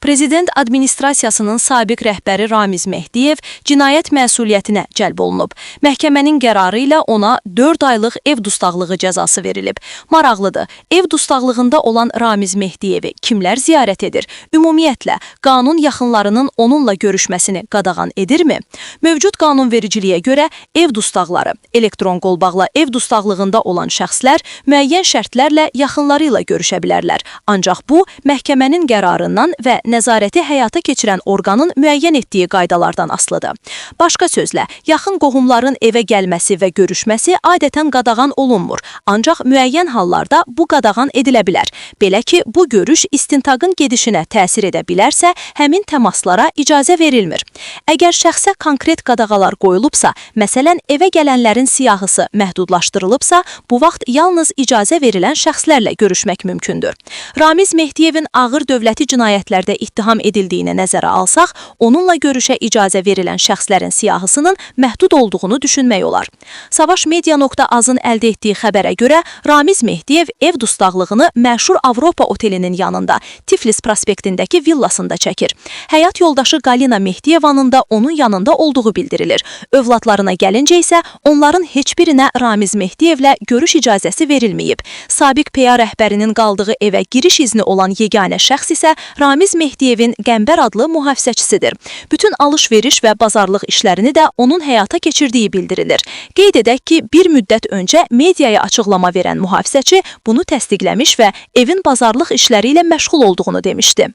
Prezident administrasiyasının sabiq rəhbəri Ramiz Mehdiyev cinayət məsuliyyətinə cəlb olunub. Məhkəmənin qərarı ilə ona 4 aylıq ev dustaqlığı cəzası verilib. Maraqlıdır, ev dustaqlığında olan Ramiz Mehdiyevi kimlər ziyarət edir? Ümumiyyətlə, qanun yaxınlarının onunla görüşməsini qadağan edirmi? Mövcud qanunvericiliyə görə ev dustaqları, elektron qolbaqla ev dustaqlığında olan şəxslər müəyyən şərtlərlə yaxınları ilə görüşə bilərlər. Ancaq bu, məhkəmənin qərarından və nəzarəti həyata keçirən orqanın müəyyən etdiyi qaydalardan asılıdır. Başqa sözlə, yaxın qohumların evə gəlməsi və görüşməsi adətən qadağan olunmur. Ancaq müəyyən hallarda bu qadağan edilə bilər. Belə ki, bu görüş istintaqın gedişinə təsir edə bilərsə, həmin təmaslara icazə verilmir. Əgər şəxsə konkret qadağalar qoyulubsa, məsələn, evə gələnlərin siyahısı məhdudlaşdırılıbsa, bu vaxt yalnız icazə verilən şəxslərlə görüşmək mümkündür. Ramiz Mehdiyevin ağır dövləti cinayətlərdə ittiham edildiyini nəzərə alsaq, onunla görüşə icazə verilən şəxslərin siyahısının məhdud olduğunu düşünmək olar. Savaşmedia.az-ın əldə etdiyi xəbərə görə Ramiz Mehdiyev ev dustaqlığını məşhur Avropa otelinin yanında, Tiflis prospektindəki villasında çəkir. Həyat yoldaşı Galina Mehdiyevanın da onun yanında olduğu bildirilir. Övladlarına gəlincə isə onların heç birinə Ramiz Mehdiyevlə görüş icazəsi verilməyib. Sabiq PA rəhbərinin qaldığı evə giriş izni olan yeganə şəxs isə Ramiz Mehdiyevin Qəmbər adlı mühafizəçisidir. Bütün alış-veriş və bazarlıq işlərini də onun həyata keçirdiyi bildirilir. Qeyd edək ki, bir müddət öncə mediaya açıqlama verən mühafizəçi bunu təsdiqləmiş və evin bazarlıq işləri ilə məşğul olduğunu demişdi.